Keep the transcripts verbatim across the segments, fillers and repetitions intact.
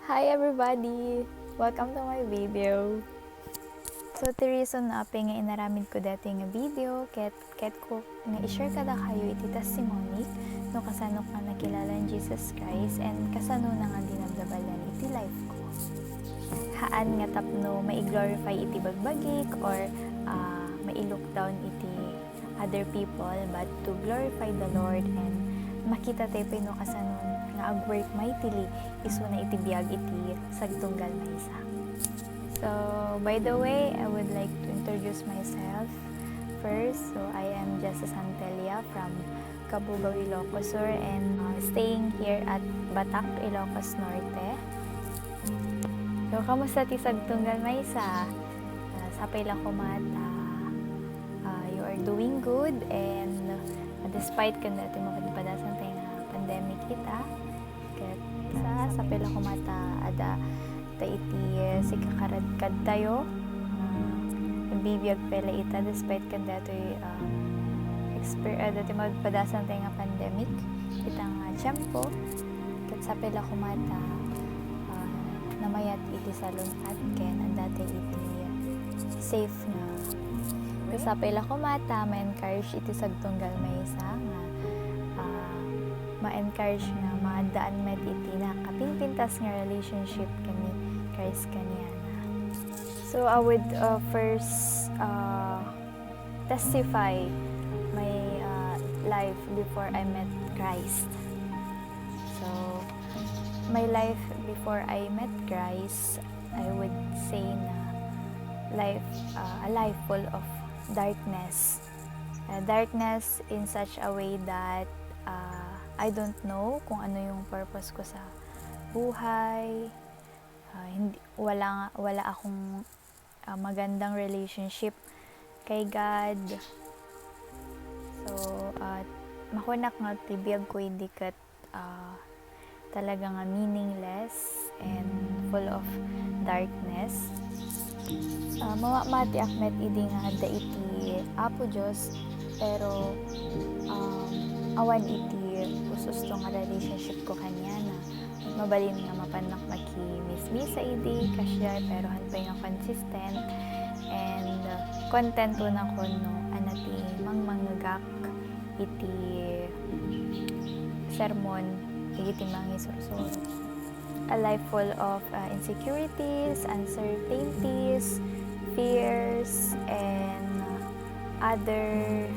Hi everybody! Welcome to my video. So, ti reason no apay nga inaramid ko daytoy nga video, ket, ket ko nga i-share kadakayo iti testimony no kasano nga nakilala ni Jesus Christ and kasano na nga dinabdabalian iti life ko. Haan nga tapno mai-glorify iti bagbagik or, ah, mai-look down iti other people, but to glorify the Lord and makita tayo pay no kasano nga ag-work mightily isuna iti biag iti sagtunggal maysa. So, by the way, I would like to introduce myself first. So, I am Jessa Santelia from Cabugao, Ilocos Sur, and, uh, staying here at Batac, Ilocos Norte. So, kamusta ti sagtunggal maysa? Uh, sapay la koma ta, uh, you are doing good, and, uh, despite kanda ti mapadpadasan tayo nga pandemic ita, ket sa sapay la koma ta adda ta iti, eh, sikakarad-, kadtayo, ah, nagbibiag pay la ita despite kanda toy, ah, exper-, ah, dati mapadasan tayo nga pandemic, ita nga tiempo, ket sapay la koma ta, ah, namayat iti salun-at ken adda tayo iti safe nga. Ket sapay la koma ta ma-encourage iti sagtunggal maysa nga, ah, ma-encourage nga maaddaan met iti nakapinpintas nga relationship ken ni Christ kaniana. So, I would, uh, first, uh, testify my, uh, life before I met Christ. So, my life before I met Christ, I would say na life, uh, a life full of darkness. Uh, darkness in such a way that, uh, I don't know kung ano yung purpose ko sa buhay. Uh, hindi, wala, wala akong, uh, magandang relationship kay God. So, uh, makunak nga ti biag ko idi ket ah, talaga nga meaningless and full of darkness. Ah, mamatiak met idi nga adda iti Apo Dios, pero, um, awan iti us-usto nga relationship ko kaniana. Mabalin nga mapannak makimisa idi, kasdiay, pero haan pay nga consistent. And, uh, kontento nakon no, ania ti mangmangngegak iti sermon dagiti mangisursuro. A life full of, uh, insecurities, uncertainties, fears, and, uh, other,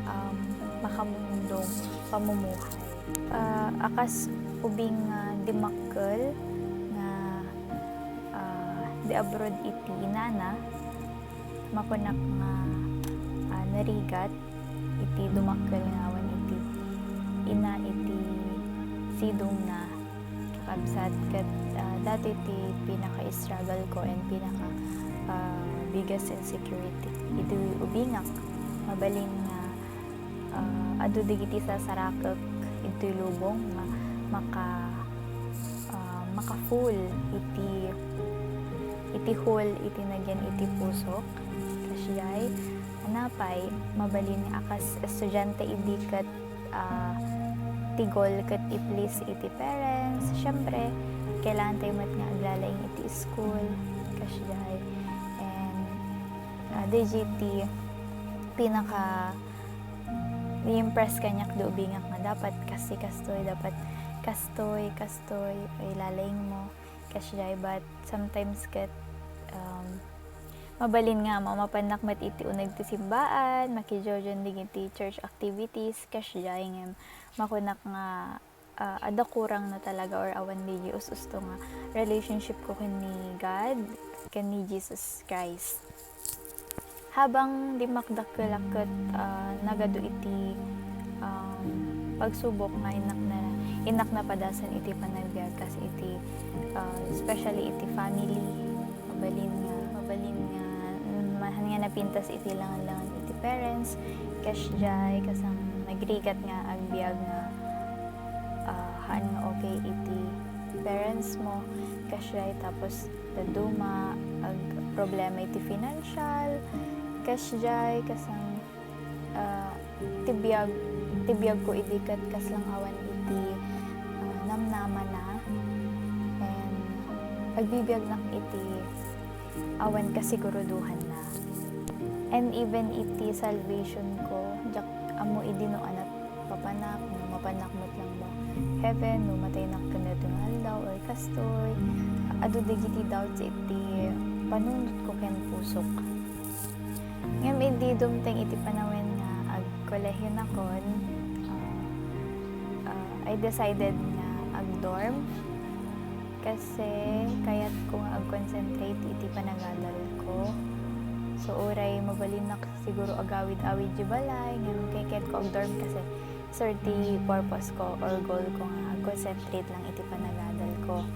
um, makamundong pamumuhay. Uh, a kas ubing nga dimmakkel nga, uh, di abroad iti inana, makunak nga, ah, narigat iti dumakkel nga awan iti ina iti sidongna, kakabsat, ket, ah, daytoy ti pinaka-struggle ko and pinaka, ah, biggest insecurity idi ubingak. Mabalin nga, ah, adu dagiti sasarakek iti lubong nga maka-, ah, maka-full iti, iti hole iti nagyan iti pusok. Kasdiay, ania pay, mabalin nga a kas estudiante idi ket, ah, ti goal ket i-please iti parents. Siyempre, kailangan tayo met nga aglalaing iti school. Kasdiay. And, ah, daydiay ti pinaka-i-impress kaniak idi ubingak nga dapat kastoy, kastoy, dapat kastoy, kastoy, ay lalaingmo. Kasdiay, but sometimes ket, um, mabalin nga mamapannak met iti uneg ti simbaan, makijojoin dagiti church activities, kasdiay ngem makunak nga, ah, adda kurangna talaga or awan daydiay us-usto nga relationship ko ken ni God, ken ni Jesus Christ. Habang dimmakdakkelak ket, ah, nagadu iti, um, pagsubok nga innak na, innak napadasan iti panagbiag kas iti, ah, especially iti family. Mabalin nga, mabalin nga, mm, haan nga napintas iti langan-langan iti parents. Kasdiay, kasano nagrigat nga agbiag nga, ah, haan nga okay iti parents mo. Kasdiay, tapos dadduma, agproblema iti financial, kasdiay, kasano, ah, ti biag, ti biag ko idi ket kasla nga awan iti, ah, namnamana. And Agbibiagnak iti awan kasigurudoanna. And even iti salvation ko, diak ammo idi no ania ti papanak, no mapanak met lang ba heaven, no mataynak ken daytoy nga aldaw, or kastoy. Adu dagiti doubts iti panunotko ken pusok. Ngem idi dumteng iti panawen nga agkolehionakon, ah, ah, I decided nga agdorm kasi kayatko nga ag-concentrate iti panagadalko. So, uray mabalinnak siguro agawid-awid iti balay, ngem kayatko agdorm kasi surti purpose ko or goal ko nga ag-concentrate lang iti panagadalko.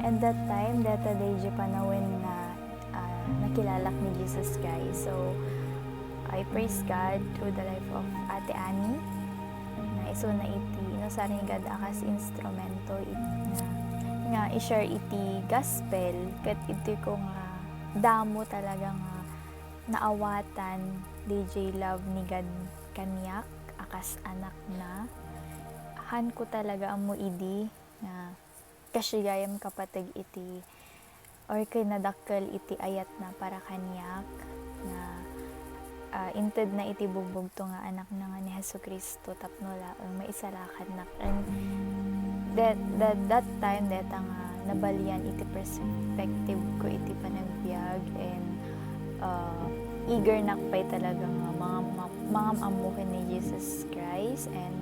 And that time, dayta daydi panawen nga, ah, nakilalak ni Jesus Christ. So, I praise God through the life of Ate Annie, nga isuna iti inusar ni God a kas instrumento it-, nga, nga i-share iti gospel, ket iti ko nga damo talaga nga naawatan daydi love ni God kaniak a kas anakna. Haanko talaga ammo idi nga kasdi gayam kapateg iti, or kinadakkel iti ayatna para kaniak, nga, ah, intedna iti bugbugto nga anakna nga ni Jesu-Cristo tapno laeng maisalakadnak. And that, that, that time, dayta nga nabalian iti perspective ko iti panagbiag, and, ah, eager nak pay talaga nga mangam-, mangam-ammo ken ni Jesus Christ. And,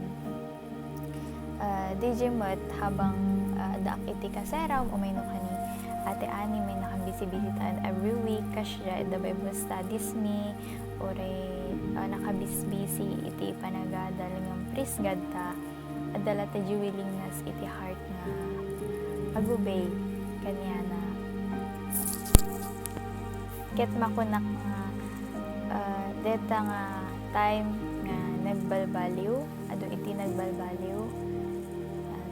ah, daydi met, habang, ah, addaak iti kaseram, umay no kani Ate Annie, may nakabisi-bisita every week, kasdiay adda Bible studies mi, uray, ah, nakabisbisi iti panagadal, ngem praise God ta adda latta daydi willingness iti heart nga agubay kaniana. Ket makunak nga, ah, dayta nga time nga nagbalbaliw, adu iti nagbalbaliw, ah,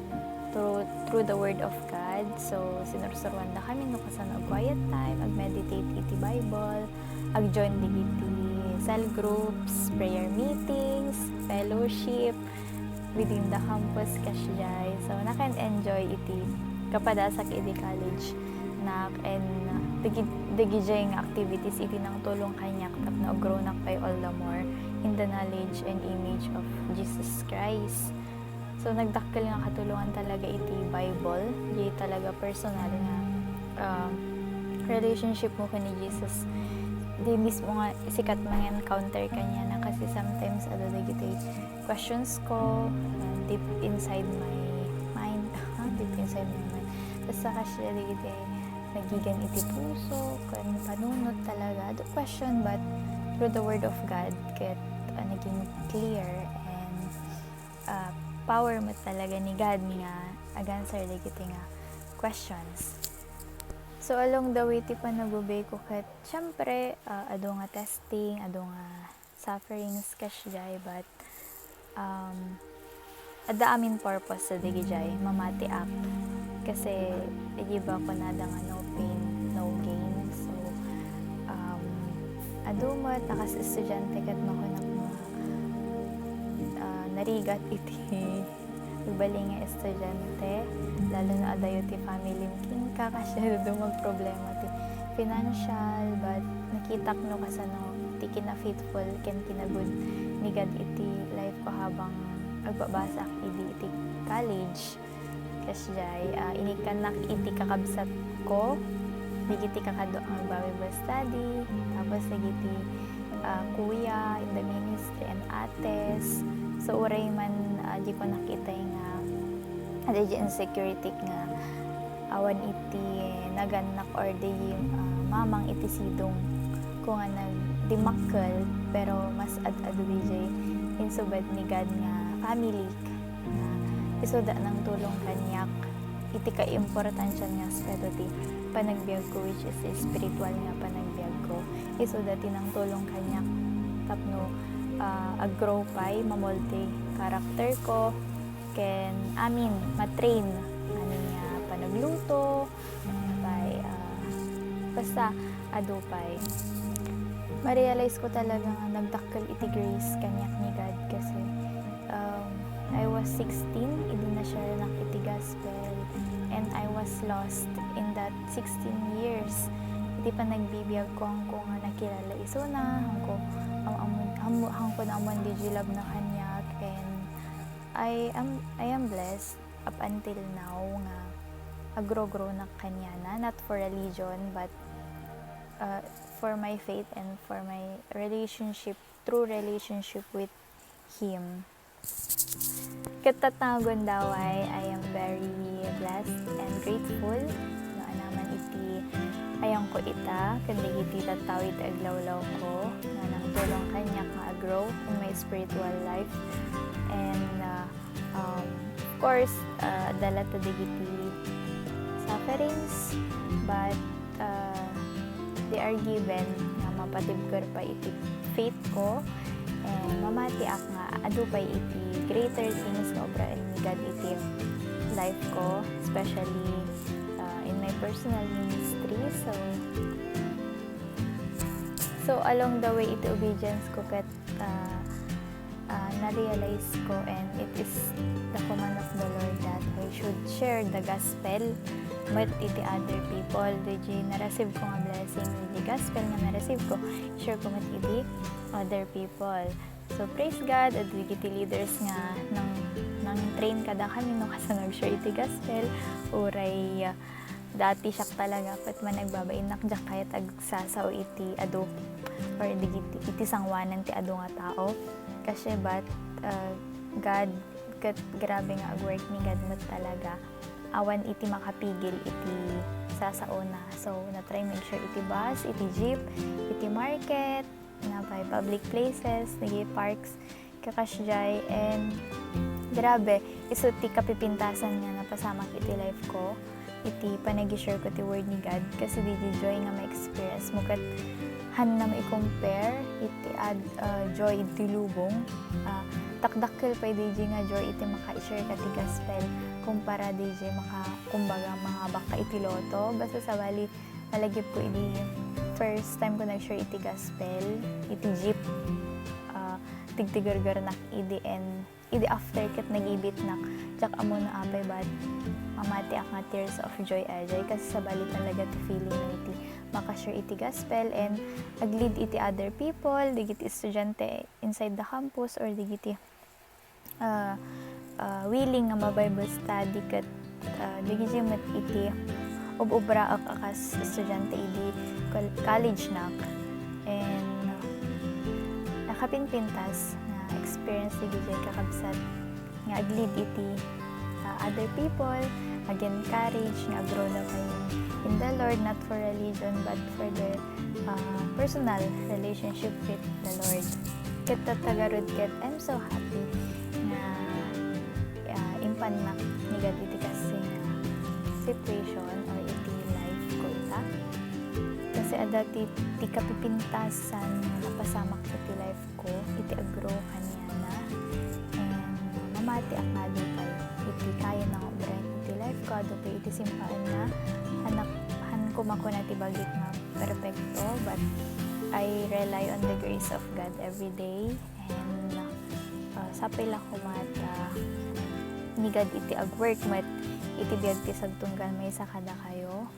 through, through the Word of God. So, sinursuroandakami no kasano ag-quiet time, ag-meditate iti Bible, ag-join dagiti cell groups, prayer meetings, fellowship within the campus, kasdiay. So, nakan-enjoy iti kapadasak iti college-nak, and dagi-, dagidiay nga activities iti nangtulong kaniak tapno ag-grow-nak pay all the more in the knowledge and image of Jesus Christ. So, nagdakkel nga katulongan talaga iti Bible, di talaga personal nga, um, relationship mo ken ni Jesus. Di mismo nga sika ti mang-encounter kaniana, kasi sometimes adda dagiti questions ko, uh, deep inside my mind. Ah, deep inside my mind. Basta kasdiay dagiti nagigan iti puso, ken panunot talaga. Adu question, but through the Word of God, ket, uh, naging clear and, uh, power met talaga ni God nga ag-answer dagiti nga questions. So, along the way ti panagubay ko ket, syempre, uh, adu nga testing, adu nga sufferings kasdiay, but, um, adda amin purpose sa dagidiay, mamatiak. Kasi, di ba, kunada nga no pain, no gain. So, um, adu met, a kas estudiante ket makunak nga, ah, narigat iti agbalin nga estudiante, lalo no adayo ti family kenka, kasdiay adu met problema ti financial, but nakitak no kasano ti kina-faithful ken kina-good ni God iti life ko habang agbabasaak idi iti college. Kasdiay, ah, inikkannak iti kakabsatko, dagiti kakadua nga Bible study, tapos dagiti, ah, kuya in the ministry and ates. So, uray man, ah, diko nakita nga adda diay insecurity nga awan iti nagannak or di, ah, mamang iti sidong ko nga nagdimmakkel, pero mas ad-adu diay insubad ni God nga family nga isuda nangtulong kaniak iti kaimportansian nga aspeto ti panagbiagko, which is ti spiritual nga panagbiagko. Isuda ti nangtulong kaniak tapno, ah, ag-grow pay, mamulti character ko, ken amin, matrain. Amin nga panagluto, ano pay, ah, basta adu pay. Ma-realize ko talaga nga nagdakkel iti grace kaniak ni God kasi, um, I was sixteen, idi na-share-nak iti gospel, and I was lost in that sixteen years. Iti panagbibiag ko, haanko nga nakilala isuna, haanko am-, am-, am-, haanko naammoan diay love na kaniak, and I am, I am blessed up until now nga agro-grow-nak kaniana, not for religion, but, uh, for my faith and for my relationship, true relationship with Him. Ket tatta nga gundaway, I am very blessed and grateful no anaman iti ayongko ita ken dagiti tattao iti aglawlawko nga nangtulong kaniak nga a-grow in my spiritual life. And, uh, um, of course, uh, adda latta dagiti sufferings, but, uh, they are given nga mapatibker pay iti faith ko, and mamatiak nga adu pay iti greater things nga obraen ni God iti life ko, especially, uh, in my personal ministry. So, so along the way iti obedience ko ket, uh, uh, na-realize ko, and it is the command of the Lord that I should share the gospel met iti other people. Diay na-receive ko nga blessing, diay gospel nga na-receive ko, share ko met iti other people. So, praise God, adda dagiti leaders nga nang, nang-train kadakami no kasano ag-share iti gospel, uray, uh, dati siak talaga ket managbabain, diak kayat agsasao iti adu or dagiti, iti sangoanan ti adu nga tao. Kasi, but, uh, God, ket grabe nga ag-work ni God met talaga. Awan iti makapigil iti sasaona. So, na-try mi ag-share iti bus, iti jeep, iti market, napay public places, dagiti parks, kakasdiay, and grabe, isu ti kapipintasan nga napasamak iti life ko, iti panag-share ko ti word ni God, kasi diay joy nga ma-experience mo ket haanna mai-compare iti ad-, ah, joy iti lubong. Ah, dakdakkel pay diay nga joy iti maka-share ka ti gospel kumpara diay maka-, kumbaga, mangabak ka iti lotto. Basta sabali, nalagipko idi first time ko nag-share iti gospel, iti jeep, ah, tigtigergernak idi, and idi after ket nagibitnak, diak ammo no apay, but mamatiak nga tears of joy, ajay, kasi sabali talaga ti feeling nga iti maka-share iti gospel and ag-lead iti other people, dagiti estudiante inside the campus or dagiti ah, ah, willing nga ma-Bible study ket, ah, dagiti met iti ub-ubraek a kas estudiante idi col-, college-nak. And nakapinpintas nga experience dagiti kakabsat nga ag-lead iti, ah, other people, ag-encourage nga ag-grow na pay in the Lord, not for religion, but for their, ah, personal relationship with the Lord. Ket tatta ngarud ket I'm so happy nga, ah, impannak ni God iti kastoy nga situation or iti life ko ita. Kasi adda ti, ti kapipintasan nga napasamak iti life ko, iti ag-grow kaniana. And mamatiak nga adu pay iti kayana nga obraen iti life ko, adu pay iti simpaenna. Haannak, haanko makuna ti bagik nga perpekto, but I rely on the grace of God every day. And, uh, sapay la koma ta ni God iti ag-work met iti biag ti sagtunggal maysa kadakayo.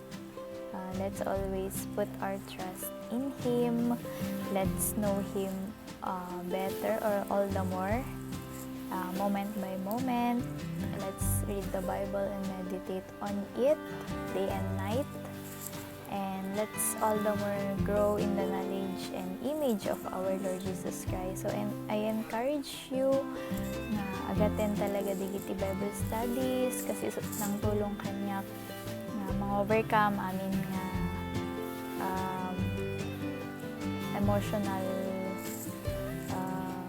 Uh, let's always put our trust in Him. Let's know Him, uh, better or all the more, uh, moment by moment. Let's read the Bible and meditate on it day and night. And let's all the more grow in the knowledge and image of our Lord Jesus Christ. So, and I encourage you nga ag-attend talaga dagiti Bible studies, kasi isu nangtulong kaniak nga ma-overcome amin nga, um, emotional, uh,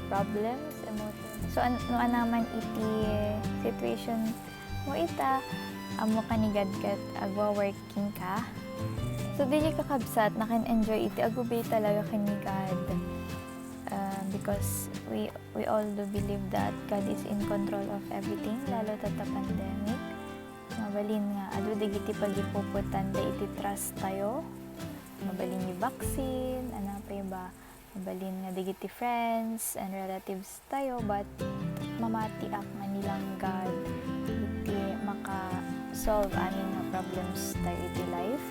problems, emotion. So, an-, no anaman iti situation mo ita, ammo ka ni God ket agwa-work kenka. So, dagiti kakabsat, nakan-enjoy iti agubli talaga ken ni God. Uh, because we, we all do believe that God is in control of everything, lalo ta ta pandemic. Mabalin nga adu dagiti pagipuputan da iti trust tayo. Mabalin nga vaccine, ano pa ba? Mabalin nga dagiti friends and relatives tayo, but Mamatiak nga ni lang God iti maka-solve amin nga problems tayo iti life.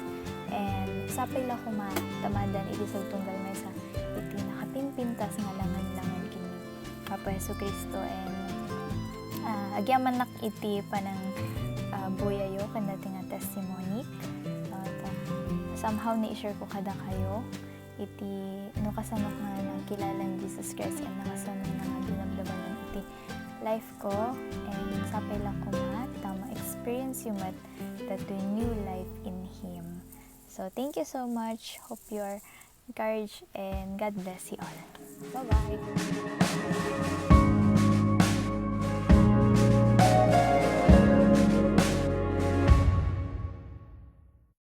And sapay la koma ta maaddaan iti sagtunggal maysa iti nakapimpintas nga langan-langan ken ni Apo Jesu-Cristo. And, ah, agyamanak iti panang, ah, buyayo ken dayta nga testimony. Ah, ta-, somehow na-share ko kadakayo iti no kasano nga nakilala ni Jesus Christ ken no kasano nga dinamdama iti life ko, and sapay la koma ta ma-experience you met that new life in Him. So, thank you so much. Hope you are encouraged, and God bless you all. Bye-bye.